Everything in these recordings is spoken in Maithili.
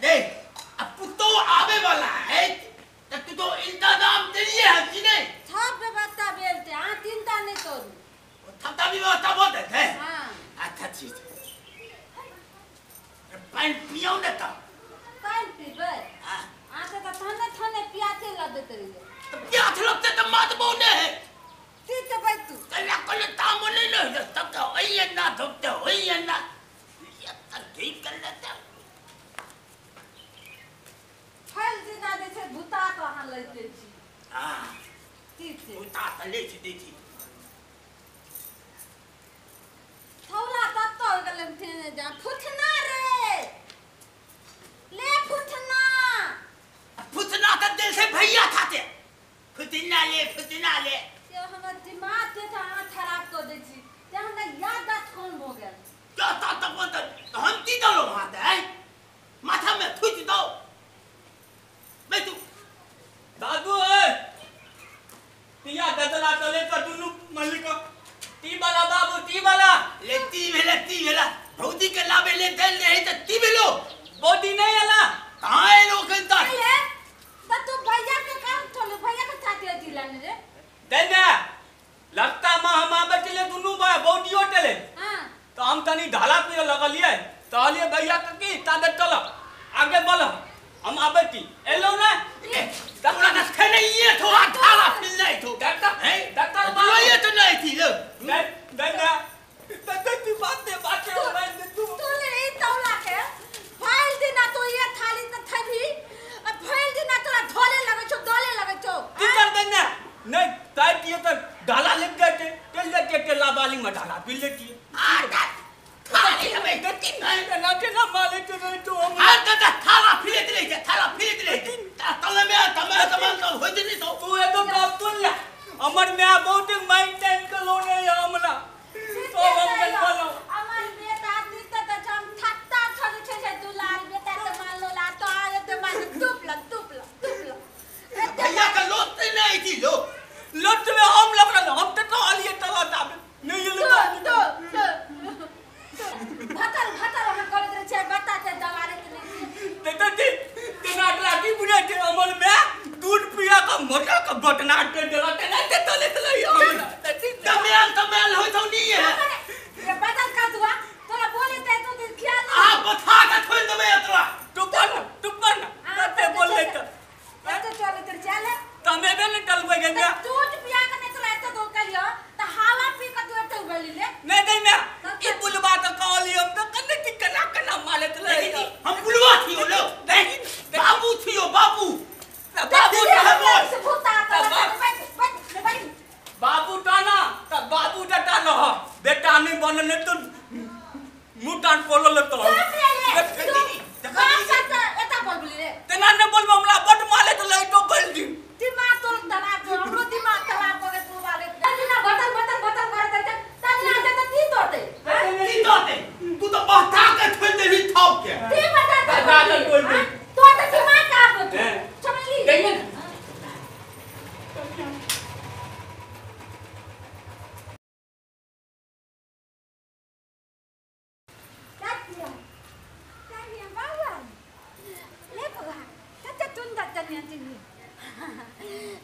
दे अब पुतो आवे वाला है त तू तो इंतजाम देलिए है कि नहीं? सब व्यवस्था भेल छै, अहाँ चिंता नहीं करू। थपता व्यवस्था बहुत है। हां अच्छा ठीक है। पानी पियो न त पानी पीबै? हां अहाँ के त थाने थाने प्यासे लगैत रहिए। त प्यास लगते त मातबो ने है। ती त बैतू कला कल तामो नहीं न तब त होइए ना धोते होइए ना ये त ठीक कर लेते। फल दिना जे छै भूता त अहाँ लैते छी। हां ठीक छै भूता त ले छी दै छी। थौला तत्त हो गेलै थेने जा फुथना रे ले फुथना। फुथना त दिल से भैया थाते फुथना ले फुथना ले। से हमर दिमाग के त अहाँ खराब क दै छी ते हमरा याददाश्त कम भ गेल। क्या ता तक त हम ती दलो हाथ है माथा में थुच दो मैं तू दादू ए तिया ददला तले त दुनु मलिक ती वाला बाबू ती वाला ले ती भेला ती भेला भौजी के लावे ले देल रहे त ती भेलो बॉडी नहीं आला कहां एलो कंता ले त तू भैया के काम चले भैया के साथे दिला ने रे देने लगता मा हम आबे चले दुनु भाई बॉडीओ टेले। हां तो हम तनी ढाला पे लगलिए कहलिए भैया के की ताबे चल आगे बोल हम आबे ती एलो ना तोरा न खेने ये थोड़ा ढाला फिर नहीं तो डॉक्टर हैं डॉक्टर बाबू ये तो नहीं थी लो नहीं नहीं तते तू बात बात मैं तू तू ले ई तौला के फाइल दिना तो ये थाली त थभी आ फाइल दिना तोरा धोले लगे छौ दोले लगे छौ की कर देने नहीं ताई किए त ढाला लिख गए थे चल जाके टेला बाली में ढाला पी लेती आ थाली हमें गति नहीं ना के ना माले के नहीं तो हम आ त थाला फिरत रहे छै थाला फिरत रहे छै तले में तमे तमे तो होइत नहीं तो तू एकदम बाप सुन ले हमर मां बहुत माइंड के लोन है हमला तो हम बोलो हमर बेटा दित त हम थत्ता छल छै छै दुलार बेटा त मान लो ला तो आए त मान तुपल तुपल तुपल भैया का लोट नहीं थी लो लोट में हम लग रहा हम तो आलिए तला दाबे नहीं ये तो तो भतल भतल हम करत रहे छै बता ते दवारे त नहीं ते ते तेना लाठी बुझे छै हमर मां दूध पिया का मोटा का बटना ते देला ते ना ते तले तले हमरा तमेल तमेल होय तो नहीं है ये बदल का दुआ तोरा बोले ते तो ख्याल आ बथा के खोल देबे तोरा तू पर ते बोले त ते चले ते चले तमे बे ने टलबे गे ना दूध पिया के नहीं तोरा एते दो कलियो त हवा पी के तू एते उबली ले नहीं नहीं मैं ई बुलवा त कहली हम त कने की कना कना माले तले हम बुलवा थियो लो नहीं बाबू थियो बाबू बाबू बाबू बाबू टाना त बाबू डटा न हो बेटा नहीं बनने तो मुंह टान बोलल तो तेना ने बोलबो हमरा बड माले त लई तो बोल दी दिमाग तोर खराब छौ हमरो दिमाग खराब भ गेल तू वाले तना बटल बटल बटल करत रहते तना आते त ती तोड़ते ती तोड़ते तू तो बहता के खोल देली थप के ती बता बता के बोल दे तो त दिमाग खराब हो समझली गइए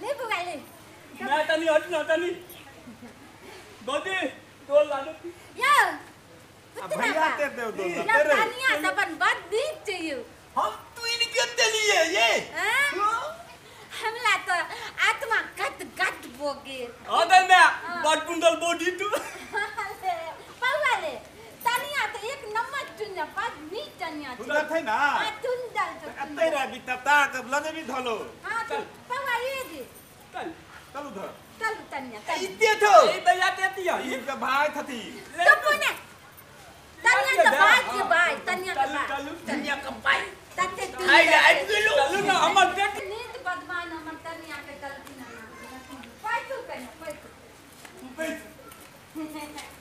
ले बुआ ले मैं तनी हट ना तनी बदी डोल लानो या भैया ते दे दो ना तानिया तबन बद दीप चाहिए हम तू इनके देलिए ये हमला तो आत्मा गद गद बोगे हां दे मैं बड कुंडल बॉडी तू पौवा ले तानिया तो एक नंबर चुन्या बद नीक चनिया सुंदर थे ना हां तुंदल तो अत्ते रे भी तब तक लने भी धलो हां चल पौवा ये दे चल चल उधर चल तनिया चल इते थो ए भैया ते तिया इनका भाई थती तो पुने तनिया के भाई के भाई तनिया के भाई तनिया के भाई तते तू आई आई गेलो चलू ना हमर देख नींद बदमान हमर तनिया के चलती ना पैतू कने पैतू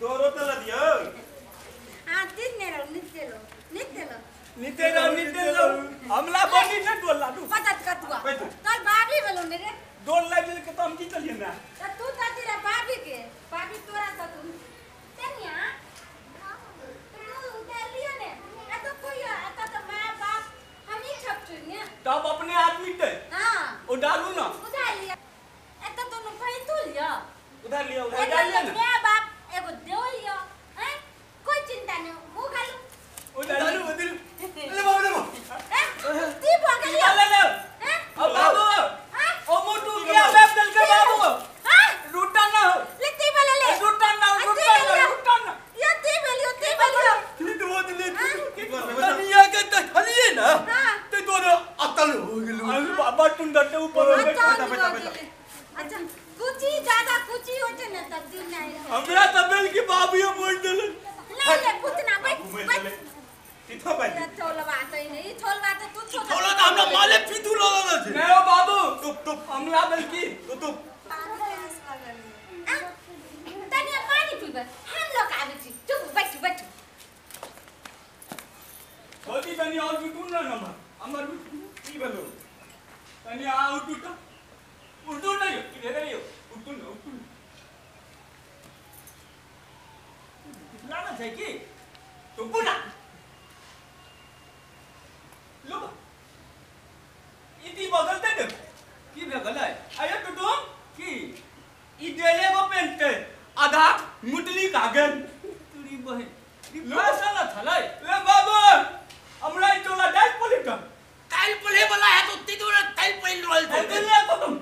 तोरो तो लदियो हां तीन ने रो निते लो निते लो निते लो निते लो हमला बनी ने डोल लाडू मदद कतुआ तोर बाबी बोलो ने रे डोल लाग के तो हम की चलिए ना त तू त तेरा बाबी के बाबी तोरा त तू तनिया तू उतार लियो ने आ तो कोई आ त मां बाप हम ही मर गेलै तीथो बाज थोलवा त नहीं थोलवा त तू छोड़ थोलो त हमरा माले फीतू लगल छै। नहीं ओ बाबू तुप तुप हमरा बल्कि तू तुप तनिया पानी पीबे हम लोग आबै छी। चुप बैठ बैठ छोटी तनी और जुटू न नंबर हमर की भेलो तनी आ उठू त उठू नहीं की भेल नहीं उठू न उठू कितना ना छै की तुपू ना लो इति बदलते ने की भेल आयो टुटू की ई देले गो पेंटे आधा मुटली कागन तुरी बहन ई पैसा न छलै ए बाबू हमरा ई टोला डाइल पलिटा काल पले वाला है तो ती दूर काल पल रोल छै ले को तुम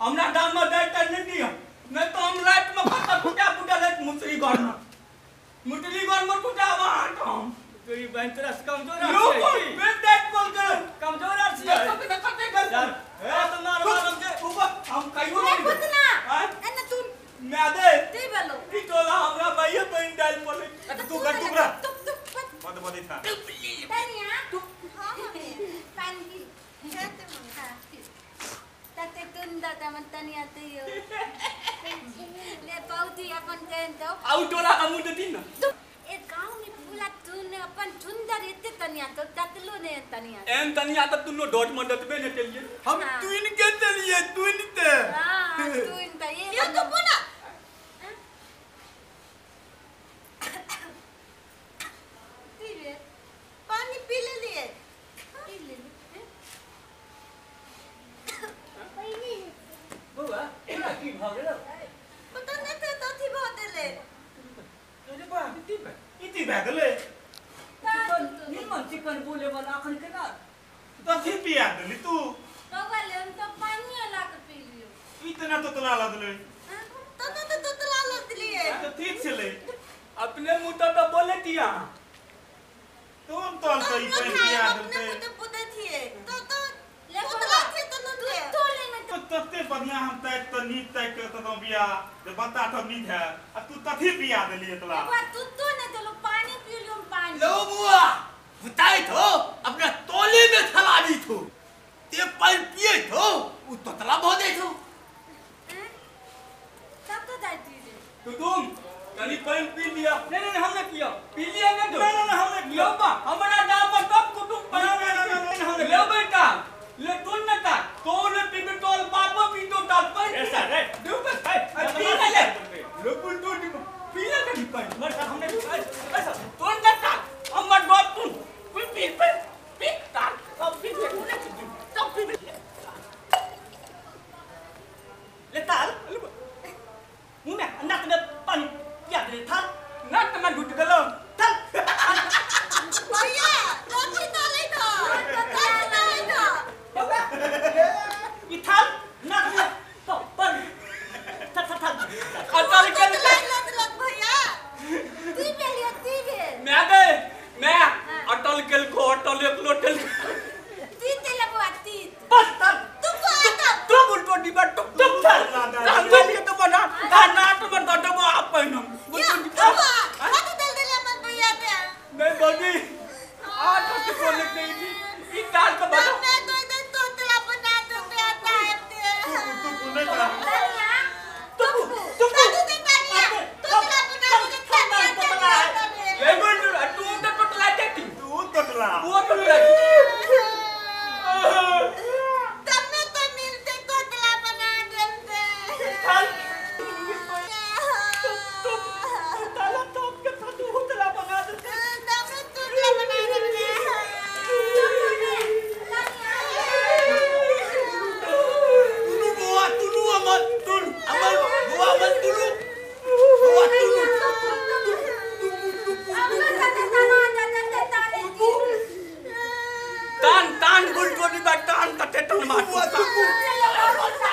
हमरा दाम में डाइल त नहीं दिया नहीं तो हम रात में पत्ता फुटा फुटा लेत मुसरी घर में मुटली घर में फुटा वाट हम तोरी बहन तोरा से कमजोर लो छै बे डाइल पल कर कमजोर छै कते कते सर ए तो मार मार जे ऊपर हम कहियो ए पुतना हां एने तू मैं दे ती बोलो ई टोला हमरा भाई बहन डाइल पले तू कर तू बरा तुप तुप मत मत था तनिया हां पानी पी तते तुन दादा मन तनिया ते यो ले पौधी अपन केन तो आउ टोला का मुंह देती ना ए गांव में पूरा तुन अपन सुंदर एते तनिया तो ततलो ने तनिया एन तनिया त तुनो डॉट में दतबे ने चलिए हम तुन के चलिए तुन ते हां तुन त ये यो तो बोला पी पानी पी ले लिए पी ले बउआ तोरा की भऽ गेलौ पता नहीं त तथी भ देले तोरे बा इति बे इति भए गेलै चिकन निमन चिकन बोले वाला अखन केना तथी पिया देली तू बउआ ले हम तो पानी ला के पी लियो इतना तोतला लदलै तो तो तोतला लदलिए तो ठीक छलै अपने मुंह तो बोले दिया तुम तो तो ई पानी पिया अपने देलकै मुंह तो पुते थिए तो तो ले तोतला थे तो न तू तो ले ना तो तते बढ़िया हम ताक त नीक ताक के त बिया जे बत्ता तो नीक है आ तू तथी पिया देली एतला बउआ तू तो ने चलो पानी पी लियो पानी लो बुआ बताई थो अपना तोले में थलानी थो ते पानी पिए थो उ तोतला भ जाय थो तब तो जाती रे तो तुम कनी पानी पी लिया। नहीं नहीं हमने पिया पी लिया ना तो नहीं नहीं हमने लो बा हमरा दाम पर सब कुटुंब नहीं नहीं नहीं हमने ले बेटा ले तुन न ता तो ले पी टोल बाप पी तो डाल पर ऐसा रे दू पे पी ले ले लो पुल तो पी ले कनी पानी मर साहब हमने ऐसा तुन न ता हमर बाप तुन पी पी पी पी ताल सब पी ले सब पी ले ताल मुंह में नाक में पानी पिया दे थाल नाक में ढुट गेलो थाल भैया तथी तले था तथी तले था बउआ ई थाल नाक में पानी था था था अटल के तोतला लदलक भैया ती बेल यो ती बेल मैं गए मैं अटल केल को अटल एक लोटल ती ते ले बउआ ती बस ताल तू आता तू उल्टो डिबा टुक टुक थाल ताल के तो बना ता नाट में दडबो आप पहिनम या उल्टो तू आ तू दल देले अपन भैया ते नहीं बड़ी आज तक बोले नहीं थी ई ताल का बना मैं तो इधर तोतला बना दो पे आता है तू तू नहीं था तनिया तू तू तू दे तानिया तोतला बना दो तानिया तोतला ले बोल तू तो टोटला देती तू तोतला वो टोटला तब में तो मिलते तोतला बना देते थाल तू ताला टॉप के साथ तू तोतला बना देते तब में तोतला बना देते तुलु बुआ तुलु अमर तुल अमर बुआ अमर तुलु बुआ तुलु तान तान गुल टोली बा तान तटे टन मार बुआ तुलु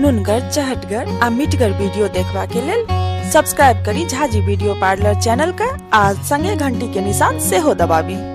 नुनगर चहटगर आ मिठगर वीडियो देखबा के लेल सब्सक्राइब करी झाजी वीडियो पार्लर चैनल के आ संगे घंटी के निशान सेहो दबाबी।